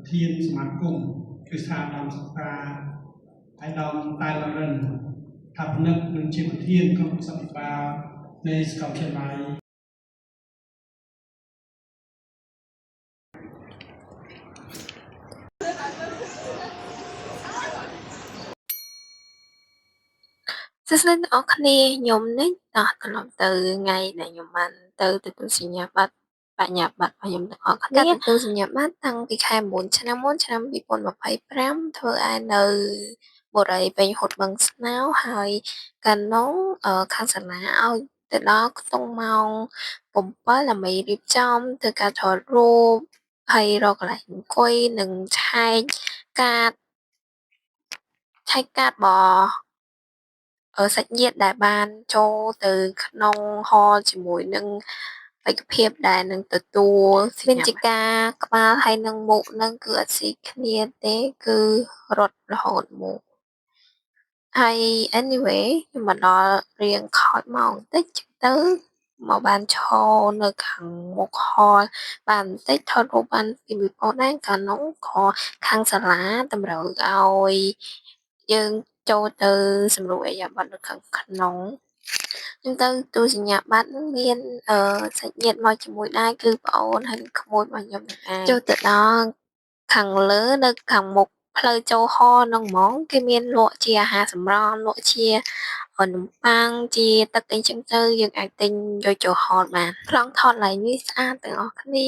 ធានសមាគមគឺស្ថាប័នសិក្សាឯកឧត្តមតែលរិនស្ថាបនិកនិងជាប្រធានក្រុមប្រឹក្សាភិបាលនៃសាកលវិទ្យាល័យ សួស្តីអ្នកទាំងអស់គ្នាខ្ញុំនេះតោះត្រឡប់ទៅថ្ងៃដែលខ្ញុំបានទៅទទួលសញ្ញាបត្របញ្ញាបត្ររបស់ខ្ញុំទាំងអស់គ្នាទទួលសញ្ញាបត្រតាំងពីខែ9ឆ្នាំមុនឆ្នាំ2025ធ្វើឯនៅបុរីពេញហុតបឹងស្នោហើយកាលនោះខាងសាលាឲ្យទៅដល់ខ្ទង់ម៉ោង7ដើម្បីរៀបចំធ្វើការថតរូបហើយរកកន្លែងអង្គុយនិងឆែកកាតឆែកកាតរបស់ សាច់ញាតិដែលបានចូលទៅក្នុងហលជាមួយនឹងបេក្ខភាពដែលនឹងទទួលមានជាការក្បាលហើយនឹងមុខនឹងគឺអត់ស៊ីគ្នាទេគឺរត់រហូតមកហើយ anyway ខ្ញុំមកដល់រៀងខកម៉ោងបន្តិចចឹងទៅមកបានឈរនៅខាងមុខហលបានបន្តិចថតរូបបានពីមួយផងដែរកាលនោះក៏ខាងសាលាតម្រូវឲ្យយើងចូលទៅសម្រួលឥរិយាបថនៅខាងក្នុងខ្ញុំទៅទទួលសញ្ញាបត្រហ្នឹងមានសាច់ញាតិមកជាមួយដែរគឺប្អូនហើយនិងក្មួយរបស់ខ្ញុំនឹងឯងចូលទៅដល់ខាងលើនៅខាងមុខផ្លូវចូលហលហ្នឹងហ្មងគេមានលក់ជាអាហារសម្រន់លក់ជានំប៉័ងជាទឹកអីចឹងទៅយើងអាចទិញយកចូលហលបានប្លង់ថតឡៃនេះស្អាតទាំងអស់គ្នា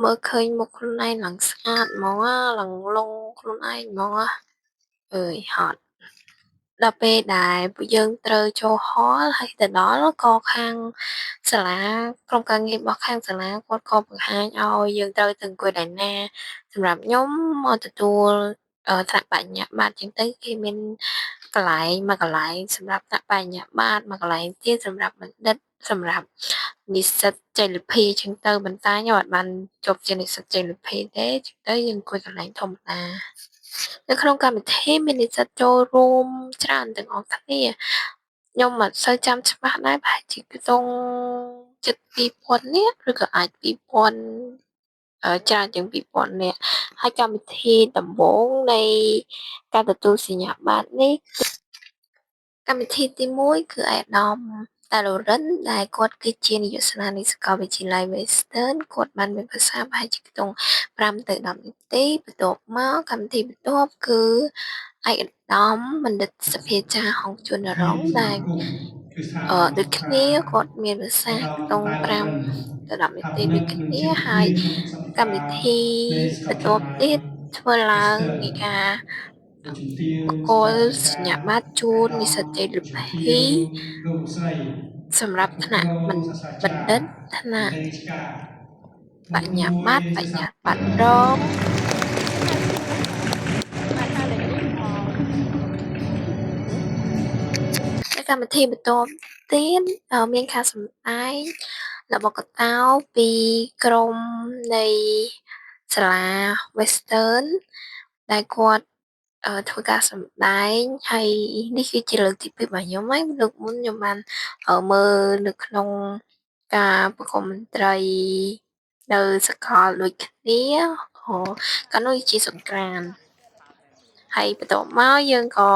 មើលឃើញមុខខ្លួនឯងឡើងស្អាតហ្មងឡើងលងខ្លួនឯងហ្មងអើយហត់ដល់ពេលដែលពួកយើងត្រូវចូលហលហើយទៅដល់ក៏ខាងសាលាក្រុមការងាររបស់ខាងសាលាគាត់ក៏បង្ហាញឲ្យយើងត្រូវទៅអង្គុយដល់ណាសម្រាប់ខ្ញុំមកទទួលថ្នាក់បញ្ញាបត្រចឹងទៅគេមានកន្លែងមួយកន្លែងសម្រាប់ថ្នាក់បញ្ញាបត្រមួយកន្លែងទៀតសម្រាប់បណ្ឌិតសម្រាប់និស្សិតជ័យលាភីចឹងទៅប៉ុន្តែខ្ញុំអត់បានជាប់ជានិស្សិតជ័យលាភីទេចឹងទៅយើងអង្គុយកន្លែងធម្មតានៅក្នុងកម្មវិធីមាននិស្សិតចូលរួមច្រើនទាំងអស់គ្នាខ្ញុំមិនសូវចាំច្បាស់ដែរប្រហែលជាខ្ទង់ជិត2000នាក់ឬក៏អាច2000ច្រើនជាង2000នាក់ហើយកម្មវិធីដំបូងនៃការទទួលសញ្ញាបត្រនេះកម្មវិធីទី1គឺឯកឧត្តមតាឡូរិនដែលគាត់គឺជានាយកសាលានៃសាកលវិទ្យាល័យ Western គាត់បានមានប្រសាសន៍ប្រហែលជាខ្ទង់5ទៅ10នាទីបន្ទាប់មកកម្មវិធីបន្ទាប់គឺឯកឧត្តមបណ្ឌិតសភាចារ្យហុងជួននរងដែលដូចគ្នាគាត់មានប្រសាសន៍ខ្ទង់5ទៅ10នាទីដូចគ្នាហើយកម្មវិធីបន្ទាប់ទៀតធ្វើឡើងនៃការប្រគល់សញ្ញាបត្រជូននិស្សិតជ័យលាភីសម្រាប់ថ្នាក់បណ្ឌិតថ្នាក់បញ្ញាបត្របញ្ញាបត្ររងនៅកម្មវិធីបន្ទាប់ទៀតមានការសម្ដែងល្បុក្កតោពីក្រុមនៃសាលា Western ដែលគាត់ធ្វើការសម្ដែងហើយនេះគឺជាលើកទី2របស់ខ្ញុំហើយលើកមុនខ្ញុំបានមើលនៅក្នុងការប្រគំតន្ត្រីនៅសកលដូចគ្នាកាលនោះជាសង្ក្រាន្តហើយបន្ទាប់មកយើងក៏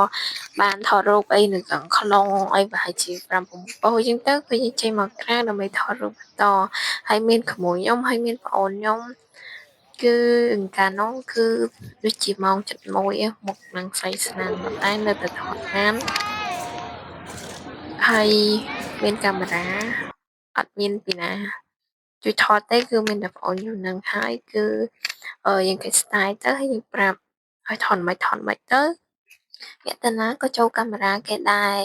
បានថតរូបអីនៅខាងក្នុងអីប្រហែលជា5 6អញ្ចឹងទៅគឺយើងចេញមកក្រៅដើម្បីថតរូបបន្តហើយមានក្មួយខ្ញុំហើយមានប្អូនខ្ញុំគឺកាលនោះគឺដូចជាម៉ោង7:01មុខនឹងស្រីស្នាមប៉ុន្តែនៅតែថតបានហើយមានកាមេរ៉ាអត់មានពីណាជួយថតទេគឺមានតែប្អូនខ្ញុំនឹងហើយគឺយើងគេ style ទៅហើយយើងប្រាប់ឲ្យថតមិនថតមិនទៅអ្នកតាណាក៏ចូលកាមេរ៉ាគេដែរ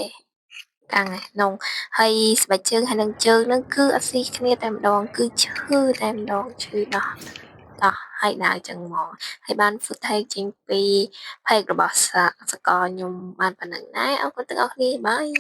កាំងឯក្នុងហើយស្បែកជើងហើយនឹងជើងនឹងគឺអត់ស៊ីគ្នាតែម្ដងគឺឈឺតែម្ដងឈឺដោះដោះហើយដើរចឹងមកហើយបាន footage ចេញពី page របស់សកលខ្ញុំបានប៉ុណ្្នឹងដែរអរគុណទាំងអស់គ្នាbye.